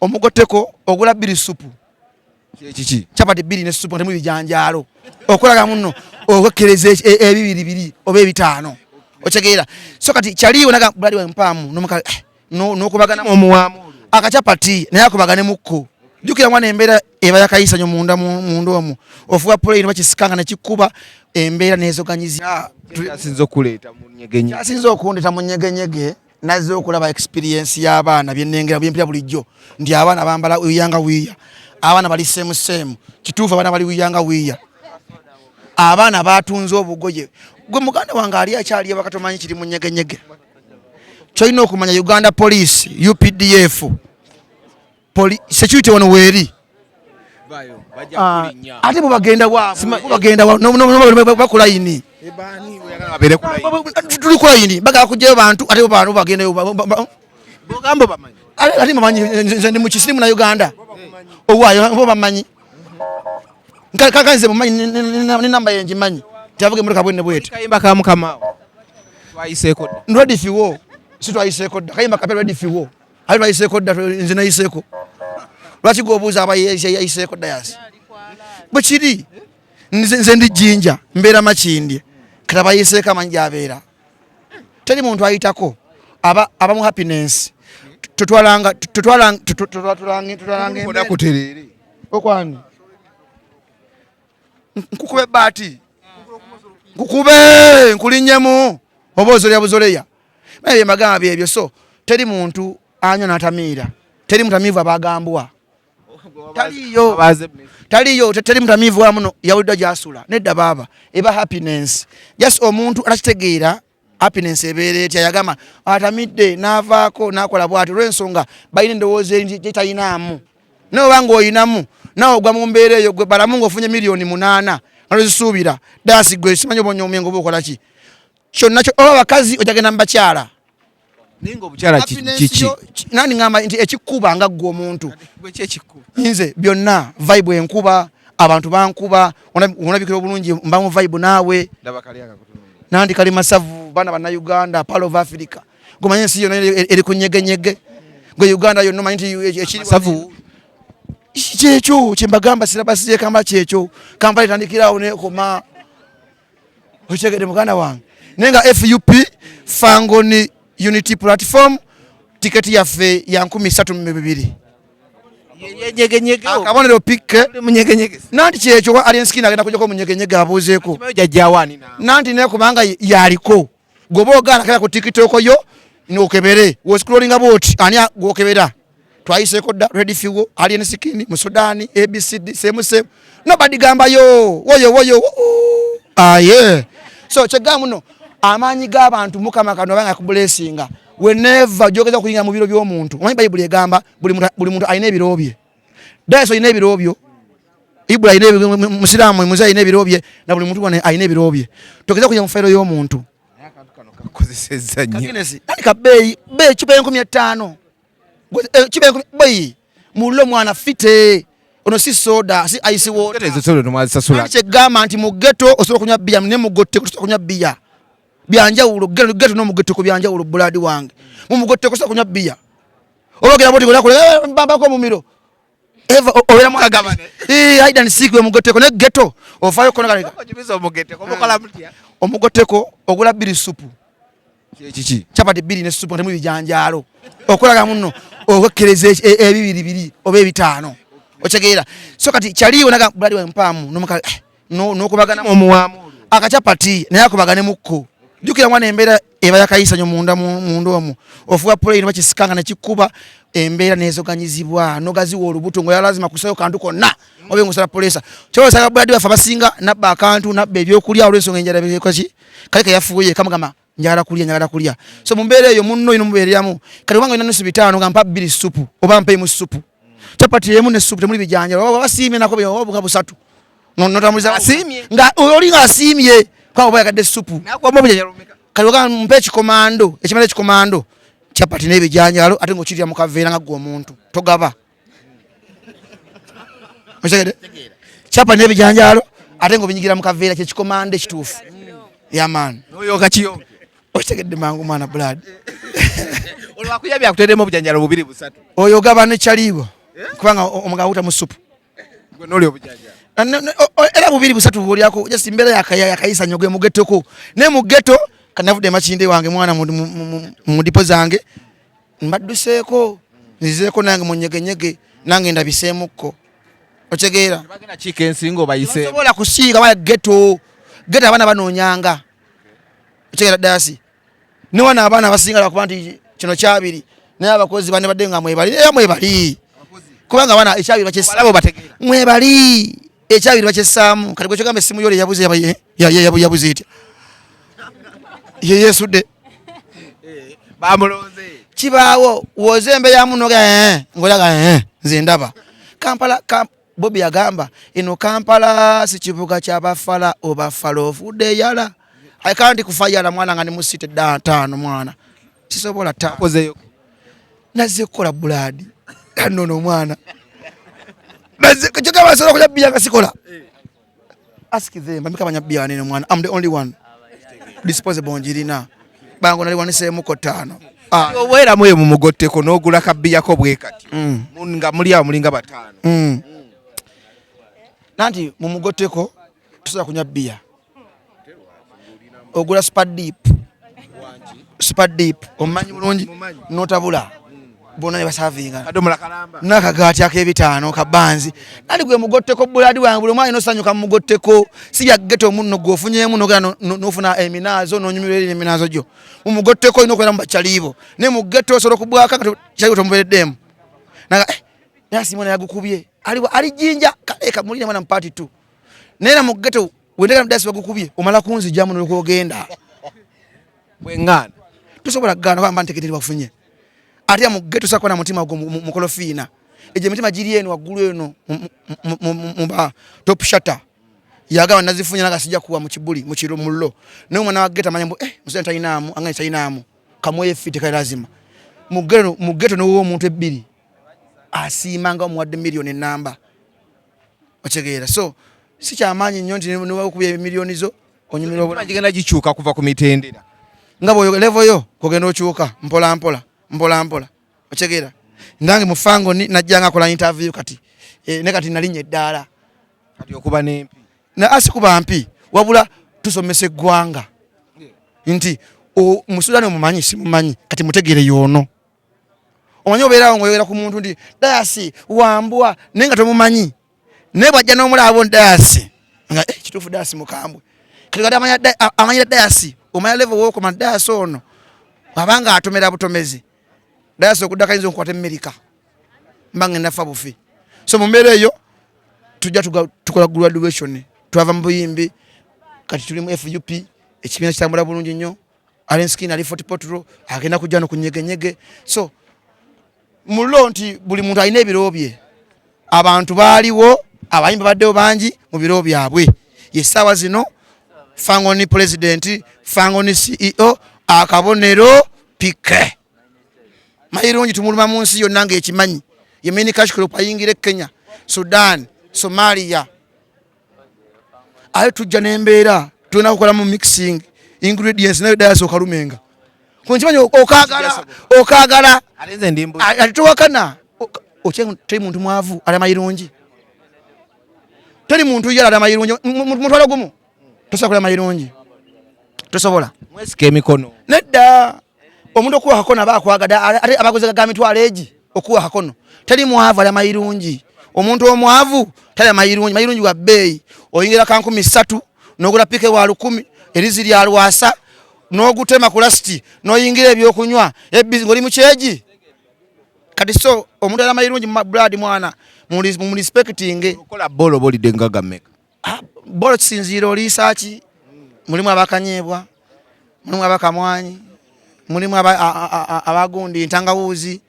Omugotteko ogula bbiri supu. Kiki? Chapati bbiri ne supu nga temuli bijanjaalo. Okolaga muno okwekkereza ebibiri biri oba ebitaano. Otegeera? So kati kyaliwo naga bulali wa mpaamu n'omuka n'okubagana omuwaamu akachapati naye akubagane mukko. Jjukira mwana embeera eba yakayisanyo munda munda omwo. Ofuwa plane bakisikanga ne kikuba embeera n'ezoganyiza. Kyasinze okuleeta mu nyegenyege. Kyasinze okundeeta mu nyegenyege. Nazze okulaba experience y'abaana bye nnengera byempira bulijjo nti abaana bambala wiyanga wiya, abaana bali same same. Kituufu, abaana bali wiyanga wiya, abaana batunze obugoye. Gwe muganda wange ali akyali ewaka tomanyi kiri mu nyegenyege. Kyolina okumanya, Uganda Police, UPDF, security wano weeri. Ah, ate bwebagenda wabagenda bakulayini, tuli kulayini, bagala kujjayo bantu, ate bantu bagendayo. Ate bamanyi nze ndi mukisiri muna Uganda owaayo, bo bamanyi kaka nze mumanyi nenamba yengimanyi tiavuga emotoka bwene bweti. Kayimba ka mukama twayiseeko dda. Ready fuel si twayiseeko dda. Kayimba kapya ready fuel ate twayiseeko dda. Nze nayiseeko. Lwaki gwobuuza aba yayiseeko dda? Yasi bwe kiri. Nze ndi Jjinja, mbeera Makindye. Kati abayiseeko amanyi gyabeera. Teri muntu ayitako aba mu happiness. Tutwalanga tutwalanga tutwalanga kuterere. Okwani nkukube baati, nkukube nkulinnyemu oba ozolya buzoleya naye byemagamba byebyo. So teri muntu anywa n'atamiira, teri mutamiivu abagambwa taliyo, taliyo. Teri mutamiivu wa muno yawuliddwa gyasula nedda. Baaba eba happiness, just omuntu atakitegeera happiness ebeera etya. Yagamba atamidde n'avaako n'akola bwati olw'ensonga balina endowooza eri gyetalinamu. Naye oba ng'oyinamu nawe ogwa mu mbeera eyo. Gwe balamu ng'ofunye 8 miliyoni nga lwezisuubira dasi, gwe simanyi oba onywa omwenge oba okola ki kyonna oba bakazi ojagenda mu bakyala. Naye nga obukyala kiki? Nandi ngamba nti ekikuba nga ggwe omuntu, nze byonna vibe enkuba, abantu bankuba, olabikira obulungi, mba mu vibe naawe. Nandi kali masavu baana Bannayuganda, Pearl of Africa. Gomanye ensi yonna eri ku nyegenyege. Gwe Uganda yonna omanyi nti ekiri Masavu. Kyekyo kyembagamba, sirabasiye Kampala. Kyekyo, Kampala etandikirawo nekoma. Okitegedde muganda wange? Naye nga FUP, Fangoni Unity Platform, tiketi yaffe ya 3200. Nyegenyege. Akabonero pikke. Munyegenyege. Nanti kyekyo, Alien Skin agenda kujjako munyegenyege abuuzeeko. Jajjawaani. Nanti naye kubanga yaliko goba ogaana kera ku TikTok yo nokebere woscrollinga bwoti ani gwokebera. Twayiseeko dda, ready fuel, Alien Skin mu Sudan, ABCD, same same, nobody gambayo woyo woyo. Aye so kyegamba muno amaanyi g'abantu Mukama kano abanga akublessinga whenever gyogeza okuyingira mu biro by'omuntu. Omanyi Bayibuli egamba buli muntu alina ebiro bye. Daiso alina ebiro byo, Ibula alina, Musiraamu muze alina ebiro bye, na buli muntu wano alina ebiro bye. Togeza kujja mu fayiro y'omuntu. Kakozesezza nnyo. Kaginesi ani kabeeyi beeyi cupa 5000, cupa 10,000 beeyi mullo mwana fite ono si soda, si ice water. Ezo soda temwazisasula. Kyegamba nti mu ghetto osobola okunywa bbiya, ne mu gotteko tosobola kunywa bbiya. Byanjawulo ghetto n'omugotteko byanjawulo. Buladi wange, mu mugotteko osobola kunywa bbiya oba ogenda bwoti olakola bambako omumiro eva obeera mu hide and seek we mugotteko. Ne ghetto ofaayo kona. Omugotteko ogula bbiri supu. Kiki? Chapati bbiri ne supu nga temuli bijanjaalo. Okolaga muno okwekkereza ebibiri biri oba ebitaano. Otegeera? So kati kyaliwo naga bulali wa mpaamu n'okubagana omuwaamu akachapati naye akubagane mukko. Jjukira mwana embeera eba yakayisanyo munda munda omwo. Ofuwa plane bakisikanga ne kikuba embeera n'ezoganyizibwa nogaziwa olubuto nga lazima kusayo kantu konna obe ngusala polesa kyosanga buladi baffe abasinga nabba akantu, nabba ebyokulya olw'ensonga enjala bekoki kale keyafuuye kamugamba njagala kulya, njagala kulya. So mu mbeera eyo munno olina omubeereramu. Kati obanga olina nusu bitaano nga mpa bbiri supu oba mpa emu supu, chapati emu ne supu temuli bijanjalo, oba basiimye nako oba busatu notambuliza. Asiimye. Nga oli nga asiimye kwa oba yagadde supu. Nakuwamu obujanjalo bumeka? Kati ogamba mpa ekikomando ekimala, ekikomando chapati n'ebijanjalo, ate ng'okirya mu kaveera nga ggwe omuntu togaba. Okitegedde? Chapati n'ebijanjalo ate ng'obinyigira mu kaveera, kyekikomando ekituufu yamaani. Noyoka kiyonke. Okitegedde mangu mwana blood. Wakuyabye akuteeremu obujanjalo bubiri busatu. Oyo gaba ne kyaliibwa kubanga omugabo guta mu supu. Gwe n'olya obujanjalo. Era bubiri busatu bwolyako, just mbeera yakayisa nnyo gwe mugettoko. Naye mu ghetto kanavudde Makindye wange mwana mu dipo zange mbadduseeko, nzizeeko nange mu nyegenyege, nange ndabiseemukko. Otegeera? Tebagenda kiika ensingo bayise. Tebasobola kusiiga baya ghetto. Ghetto abaana banoonyanga. Otegeera dasi? Ne wano abaana abasinga lwakuba nti kino kyabiri, naye abakozi bane badde nga mwebali, era mwebali. Kubanga abaana ekyabiri bakyessa. Balabo bategeera. Mwebali. Ekyabiri bakyessaamu. Kati gwe kyogamba essimu yo yabuze yabuze etya? Ye yeesudde. Bamulonze. Kibaawo woze embeera ya munno ng'olaga nze ndaba. Kampala, Bobi yagamba eno Kampala si kibuga ky'abafala, obafala ofudde yala. I can't kufa yala mwana nga ndi mu city dda ttaano mwana. Sisobola ttaano. Okozeeyo. Nazze kukola bulaadi. Nno omwana. Nazze kyogamba nsobola kulya bbiya nga sikola. Ask them, bameka banywa bbiya wanene mwana. I'm the only one. Disposable njirina. Bango nali waniseemuko ttaano. Obeeramu eyo mu mugotteko n'ogula kabbiyako bwe kati. Nga muli awo mulinga bataano. Nanti mu mugotteko tusobola kunywa bbiya. Ogula super deep. Super deep. Omumanyi bulungi n'otabula. Bonna ne basavinga. Kadomola kalamba. N'akagaati ak'ebitaano kabanzi. Nali gwe mugotteko buladi wange buli omu alina osanyuka mu mugotteko. Si bya ghetto omunno gw'ofunyeemu n'ogenda n'ofuna eminaazo n'onyumirwa eri eminaazo gyo. Mu mugotteko olina okubeera mu bakyaliibo. Naye mu ghetto osobola okubwaka nga kyaliibo tomubeereddemu. Naga, naye Simona yagukubye. Aliwo, ali jjinja, kale kamulire mwana mu part 2. Naye na mu ghetto wendeka mu dasi bagukubye, omala kunzigyamu n'olwokogenda. Bwe ŋŋaana. Tosobola kugaana kubanga mba ntegeera bafunye. Ate mu ghetto sakuba na mutima gwo mukolofiina. Egyo emitima giri eno waggulu eno mu ba top shutter. Yagamba nazifunye naga sijja kuwa mu kibuli, mu kiro, mu llo. Naye omwana wa ghetto amanya mbu, musajja talinaamu, angaye talinaamu. Kamweye fit kale lazima. Mu ghetto, mu ghetto n'owa omuntu ebbiri. Asiima nga omuwadde miliyoni ennamba. Otegeera? So si kyamaanyi nnyo nti ne wakubye emiliyoni zo onyumirwa obulamu. Gigenda gikyuka kuva ku mitendera. Nga bw'oyo level yo kugenda okyuka mpola mpola mpola mpola. Otegeera? Nange mu Fangoni najja nga akola interview kati. Ne kati nalinnya eddaala. Kati okuba n'empi. Na asi kuba mpi wabula tusomesa eggwanga. Nti Musudaani omumanyi simumanyi kati mutegeere y'ono. Omanyi obeerawo ng'oyogera ku muntu nti Dayasi wambwa naye nga tomumanyi. Naye bw'ajja n'omulaba Dayasi nga kituufu Dayasi mukambwe. Kati kati amanyira Dayasi, omanya level w'okoma Dayasi ono abanga atomera butomezi. Dayasi okudda kayinza okukwata Amerika. Mba ngenda fa bufi. So mu mbeera eyo tujja tukola graduation. Twava mu buyimbi kati tuli mu FUP, ekibiina kitambula bulungi nnyo. Alien Skin ali Fort Portal agenda kujja no kunyegenyege. So mulo nti buli muntu alina ebiro bye. Abantu baaliwo, abayimbi baddewo bangi mu biro byabwe. Ye ssaawa zino Fangoni president, Fangoni CEO, akabonero PK. Mayirungi tumuluma mu nsi yonna ng'ekimanyi. Ye main cash crop ayingira e Kenya, Sudan, Somalia. Aye tujja n'embeera tulina kukola mu mixing ingredients nayo dayasi okalumenga. Kunkimanyi okaagala, okaagala. Ate nze ndi mbuzi. Ate towakana. Teri muntu mwavu ali amayirungi. Teri muntu yala ali amayirungi. Mutwalo gumu. Tosobola kulya mayirungi. Tosobola. Mwesika emikono. Nedda. Omuntu okuwa akakono aba akwagadde, ate abaguzi ga mitwalo egi okuwa akakono. Teri mwavu ali amayirungi. Omuntu omwavu talya mayirungi. Mayirungi wa bbeeyi. Oyingira ka nkumi ssatu, n'ogula pike wa 1000, erizi lya lwasa, n'ogutema ku lasiti, n'oyingira ebyokunywa, ebbizi ng'oli mu kyegi. Kati so omuntu alya mayirungi mu blood mwana, mu respecting. Okola bolo bolidde nga gameka? Bolo kisinziira oliisa ki? Mulimu abakanyeebwa, mulimu abakamwanyi, mulimu abagundi entangawuuzi,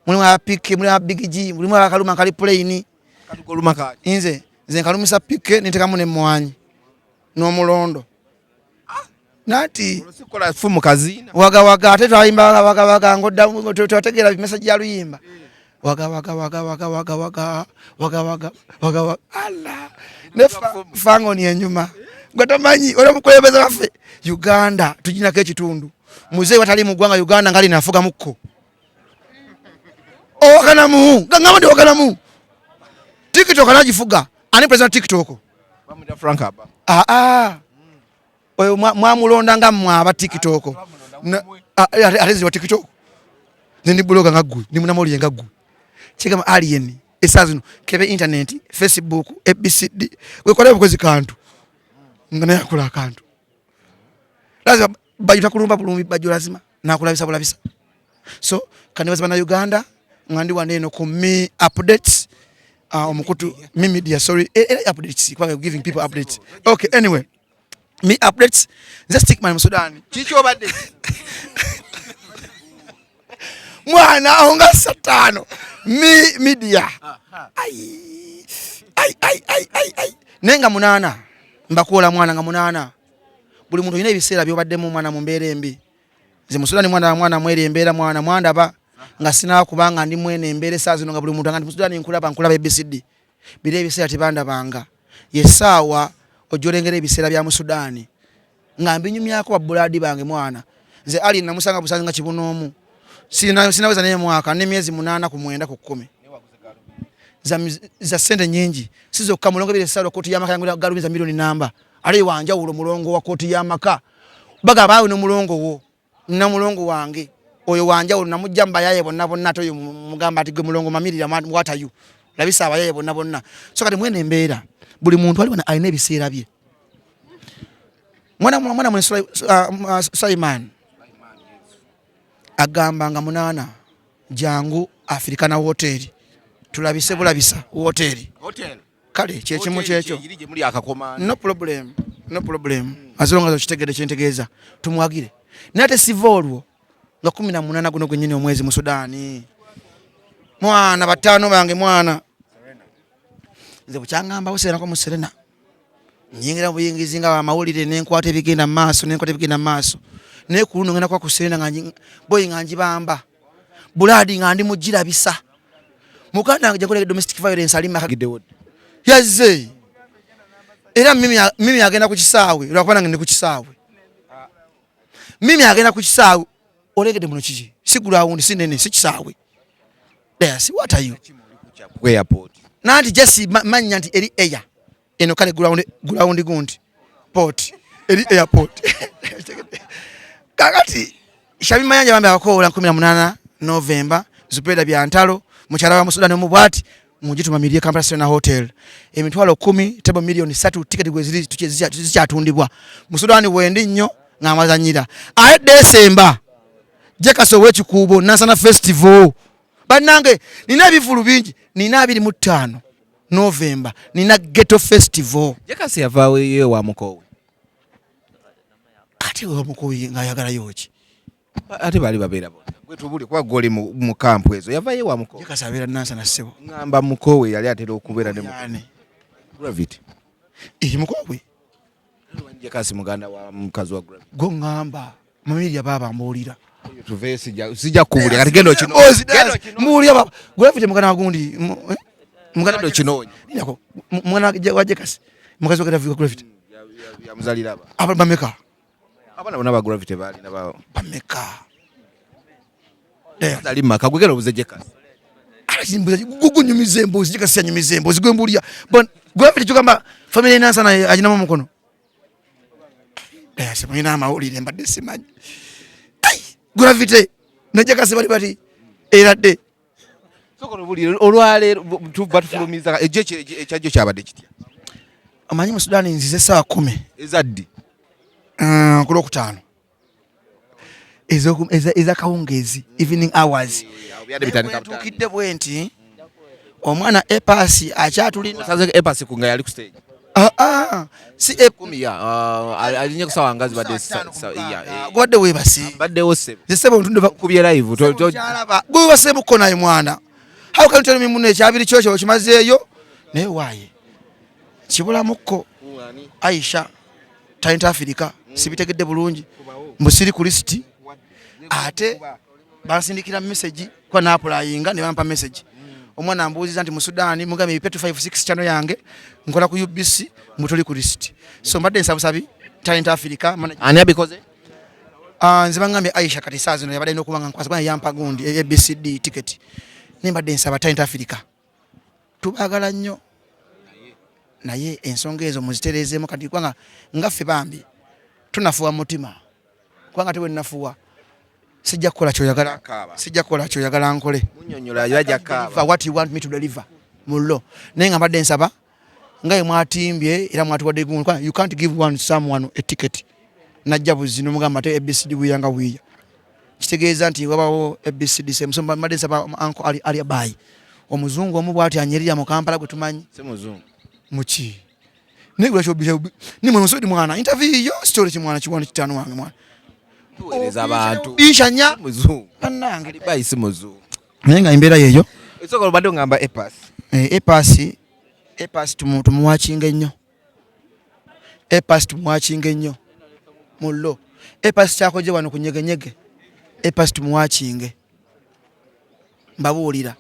mulimu abapike, mulimu ababigiji, mulimu abakaluma kali plain. Katukoluma kaki? Nze nkalumisa pike nentekamu n'emmwanyi n'omulondo. Nati Osikola fumu kazina. Waga waga ate twayimba waga waga waga ngodda twategeera message ya luyimba. Waga waga waga waga waga waga waga waga waga waga Allah. Ne Fangoni enyuma. Gwe tomanyi oli omukulembeze waffe Uganda tuginako ekitundu. Muzeeyi watali mu ggwanga Uganda ngali nafuga mukko. Owakanamu gangamba ndi owakanamu. TikTok anagifuga ani? President TikTok. Bamwita Frank Aba. Ah ah, oyo mwamulonda nga mmwe aba TikTok. Ate ziwa TikTok, nze ndi blogger nga ggwe, ndi munamawulire nga ggwe. Kigamba alien esaa zino kebe internet, Facebook, ABCD, wekola obukozi kantu nga naye akola akantu. Lazima Bajjo takulumba bulumbi, Bajjo lazima nakulabisa bulabisa. So kandibaza bannayuganda nga ndi wano eno ku Me Updates, omukutu Me Media, sorry, updates, kubanga giving people updates. Okay, anyway, Me Updates, nze Stickman mu Sudan. Kiki obadde? Mwana aho nga sataano Me Media. Ai ai ai ai ai ai, naye nga 8 mbakuola mwana nga 8. Buli muntu olina ebiseera by'obaddemu mwana mu mbeera embi. Nze Musudani mwana wa mwana mweri embeera mwana mwandaba nga sinaba kubanga ndi mwene embeera esaa zino nga buli muntu anga ndi Musudani, nkulaba nkulaba ABCD. Biri ebiseera tebandabanga yesaawa ojolengera ebiseera bya Musudani nga mbinyumyako babulaadi bange. Mwana nze Ali namusanga busanzi nga kibunoomu, sinaweza naye mwaka n'emyezi 8 ku 9 ku 10 za sente nyingi si zokka. Mulongo bire salo kooti y'amaka yangu galumiza miliyoni namba ali wanjawulo. Mulongo wa kooti y'amaka bagamba awe n'omulongo wo namulongo wange oyo wanjawulo namujja mubayaye bonna bonna, ate oyo mugamba ati gwe mulongo mamirira watayu labisa abayaye bonna bonna. So kati mwene embeera buli muntu ali wano alina ebiseera bye. Mwana mwana mwe Simon agamba nga 8 jangu Africana Hotel tulabise bulabisa hoteli. Hotel. Kale kyekimu kyekyo. Eri gye muli akakomando. No problem, no problem, as long as okitegedde kyentegeeza tumwagire. Naye ate siva olwo nga 18 guno gwennyini omwezi mu Sudaani mwana bataano bange mwana nze bukyangambawo seerako mu Serena nyingira mu buyingizi nga bamawulire nenkwata ebigenda mu maaso, nenkwata ebigenda mu maaso. Naye ku luno ngenda kuba ku Serena nga boyi nga njibamba bulaadi nga ndi mugirabisa muganda wange gyenkola domestic violence ali maka. Giddewo. Yazze era Mimi agenda ku kisaawe lwakuba nange ndi ku kisaawe. Mimi agenda ku kisaawe olengedde muno kiki? Si ground, si nene, si kisaawe. Yes, what are you? Ku airport. Nanti just manya nti eri air eno kale ground, ground gundi port eri airport. Kakati Shabi Mayanja bambi abakowola 18 November, Zubeda Byantalo mukyala wa Musudani omu bwati mugitumamirye Kampala Serena Hotel 10,000 table 3 million tiketi gwe ziri zikyatundibwa. Musudani wendi nnyo nga amazanyira aye December Jekasi ow'ekikuubo Nansana Festival. Bannange nina ebivulu bingi, nina 25 November nina Ghetto Festival. Jekasi yavaawo ye wa mukoowe. Ate wamukoyi ng'ayagalayo ki? Ate baali babeera bonna. Gwe tubuli kuba gw'oli mu kampu ezo. Yavaayo wa mukoowe. Jekasi abeera Nansana ssebo. Ŋŋamba mukoowe yali atera okubeera ne Yani Gravity. Eri mukoowe. Jekasi muganda wa mukazi wa Gravity. Gwo ŋŋamba mamirya baaba mbuulira. Oyo tuveeyo sijja kukubuulira kati genda okinoonya. Genda okinoonya. Mbuulira baba Gravity muganda wa gundi eh? Muganda Genda okinoonya. Nako, mwana wa Jekasi mukazi wa Gravity. Yamuzaalira aba. Aba bameka? Abaana bonna ba Gravity baalina ba Bameka? Ali mu maka gwe genda obuze Jekasi. Gugunyumiza emboozi Jekasi yanyumiza emboozi gwe mbuulira. Bon, Gravity kyogamba family Nansana aginamu omukono. Yes, mulina amawulire mbadde simanyi. Ai, Gravity ne Jekasi bali bati era dde. Sooka obuulire olwaleero batufulumiza ejjo ekyajjo kyabadde kitya? Omanyi mu Sudan nzize essaawa 10. Ezaddi? Ku Lwokutaano. Ez'akawungeezi, evening hours. Byadde bitandika butandika. Ntuukidde bwe nti omwana Epasi akyatulina. Osanze Epasi ku nga yali ku stage. Ah, ah, si Kumi ya alinye ku ssaawa nga zibadde ya, Gwadde weebase. Mbaddewo ssebo. Nze ssebo ntunde Nkubye live Kyalaba. Gwe weebaseemukko naye mwana. How can you tell me muno ekyabiri kyokyo okimazeeyo? Naye waaye kibulamukko Aisha Talent Africa sibitegedde bulungi mbu siri ku lisiti ate bansindikira message kuba naapulayinga ne bampa message. Omwana ambuuziza nti mu Sudan mugambe ebipya 256 channel yange nkola ku UBC mbu toli ku lisiti, so mbadde nsabusabi Talent Africa manager. Ani abikoze? Ah, nze bangambye Aisha kati saa zino yabadde alina okuba nga nkwasa kubanga yampa gundi ABCD ticket. Naye mbadde nsaba Talent Africa, tubaagala nnyo, naye ensonga ezo muzitereezeemu kati, kubanga nga ffe bambi tunafuwa mutima, kubanga te bwenafuwa sijja kukola kyoyagala, Kaaba. sijja kukola kyoyagala nkole. Munyonyola yajja kaaba. Deliver what you want me to deliver mullo. Naye nga mbadde nsaba nga ye mwatimbye era mwatuwadde gumu, kubanga you can't give one someone a ticket najja buzi nomugamba ate ABCD wiya nga wiya, kitegeeza nti wabawo ABCD same. So mbadde nsaba Uncle Ali, Ali Abai, omuzungu omu bwati anyerera mu Kampala gwe tumanyi. Si muzungu. Muki naye lwaki obisha ni mwe musodi mwana interview yo story ki mwana kiwani kitano wange mwana. Tuweereza abantu. Bishanya. Si muzungu. Bannange. Ali Bai si muzungu. Naye nga embeera yeeyo. Esooka obadde ongamba A Pass. Eh, A Pass, A Pass tumuwakinga ennyo. A Pass tumuwakinga ennyo mullo. A Pass kyakoze wano ku nyegenyege, A Pass tumuwakinge, mbabuulira.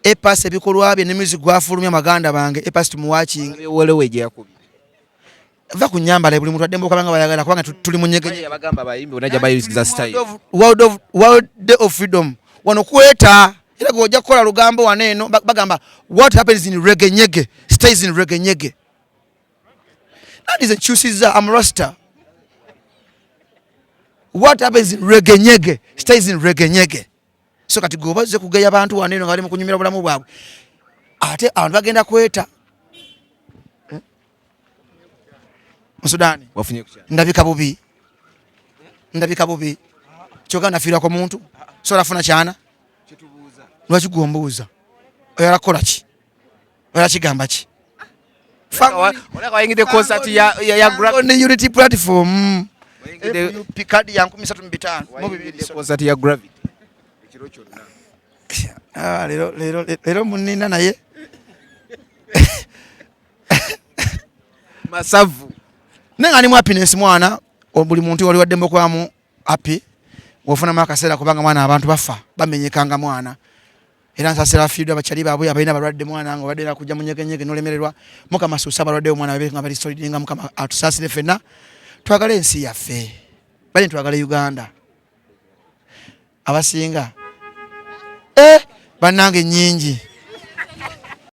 A Pass ebikolwa bye ne music gwafulumya, maganda bange, A Pass tumuwakinge. Welewe gye yakubye. Va ku nyambala, buli muntu addembe okubanga bayagala, kubanga tuli mu nyegenyege. Yabagamba abayimbi bonna gye bayisiza style. World Day of Freedom wano kweta, era gwe ojja kukola lugambo wano eno, bagamba what happens in regenyege stays in regenyege. That is nkyusiza, am rasta. What happens in regenyege stays in regenyege. So kati gwe obazze kugeya bantu wano eno nga bali mu kunyumira bulamu bwabwe, ate abantu bagenda kweta. Eh? Musudani. Wafunye ku kyalo. Ndabika bubi, ndabika bubi, kyokka nafiirako muntu so olafuna kyana. Lwaki gwombuuza? Oyala kukola ki? Oyala kigamba ki? Olaka wayingidde concert ya Gravity. Ne Unity Platform. Wayingidde FUP kadi ya 3502. Wayingidde concert ya Gravity. Ekiro kyonna. Ah, leero leero leero munina naye. Masavu. Naye nga ndi mu happiness mwana, buli muntu wali waddembe okubamu happy wofunamu akaseera, kubanga mwana abantu bafa bamenyekanga mwana. Era nsasira afiiddwa abakyali baabwe, abalina abalwadde mwana, nga obadde era kujja munyegenyege nolemererwa. Mukama asuuse abalwadde omwana babe nga bali solid, nga Mukama atusaasire ffenna, twagale ensi yaffe, bali twagale Uganda. Abasinga bannange nyingi.